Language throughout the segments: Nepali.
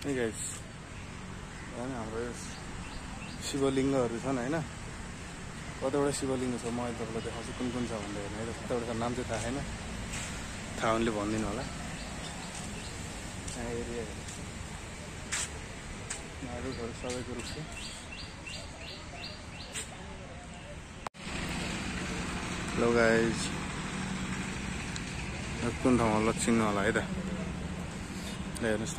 Hey guys, हाम्रो शिवलिङ्गहरू छन् हैन कतिवटा शिवलिङ्ग छ म अहिले तपाईलाई देखाउँछु कुन कुन छ भन्दै हैन कतिवटा नाम चाहिँ थाहा छैन थाहा हुनेले भनिदिनु होला एरिया रुखहरू सबैको रुख छ हेलो गाइज कुन ठाउँमा ल चिन्नु होला है त हेर्नुस् त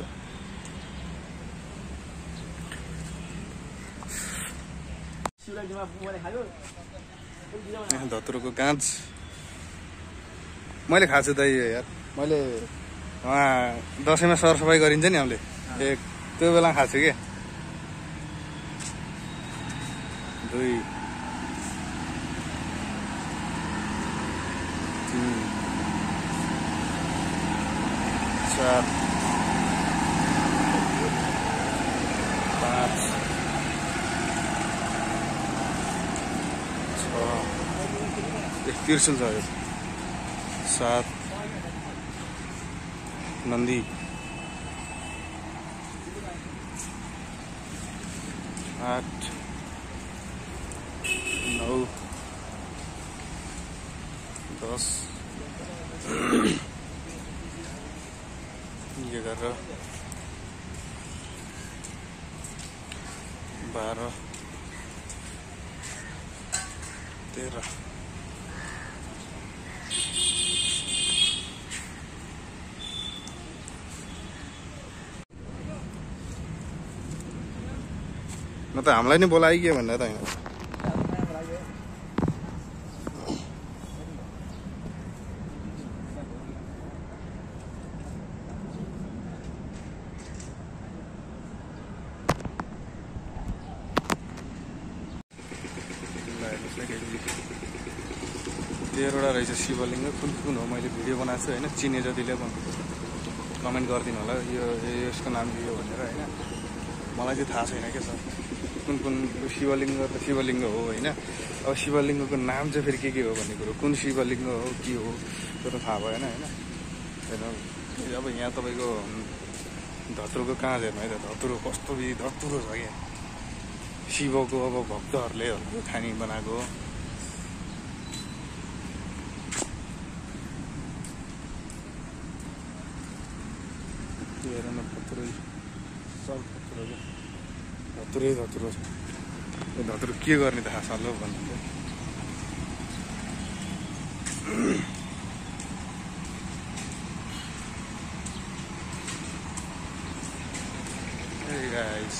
धतुरोको काँच मैले खाएको छु दाइ यार मैले वहाँ दसैँमा सरसफाइ गरिन्छ नि हामीले त्यो बेला खाएको छु के 2 3 4 5 तीर्सन छ 7 नन्दी 8 9 10 11 12 13 म त हामीलाई नै बोलाइ के भन्दा त हैन तेह्रवटा रहेछ शिवलिङ्ग कुन कुन हो मैले भिडियो बनाएको छु हैन चिने जतिले कमेन्ट गरिदिनु होला यो यसको नाम के हो भनेर हैन मलाई चाहिँ थाहा छैन के सर कुन कुन शिवलिङ्ग त शिवलिङ्ग हो हैन अब शिवलिङ्गको नाम चाहिँ फेरि के हो भन्ने कुरो कुन शिवलिङ्ग हो के हो त्यो त थाहा भएन हैन अब यहाँ तपाईको धतुरोको काँच हेर्नु है त धतुरो कस्तो धतुरो छ क्या शिवको अब भक्तहरूले खानी बनाएको हेर न धतुरो सब धतुरो छ यो धतुरो के गर्ने थाहा छ ल भन्नु Hey guys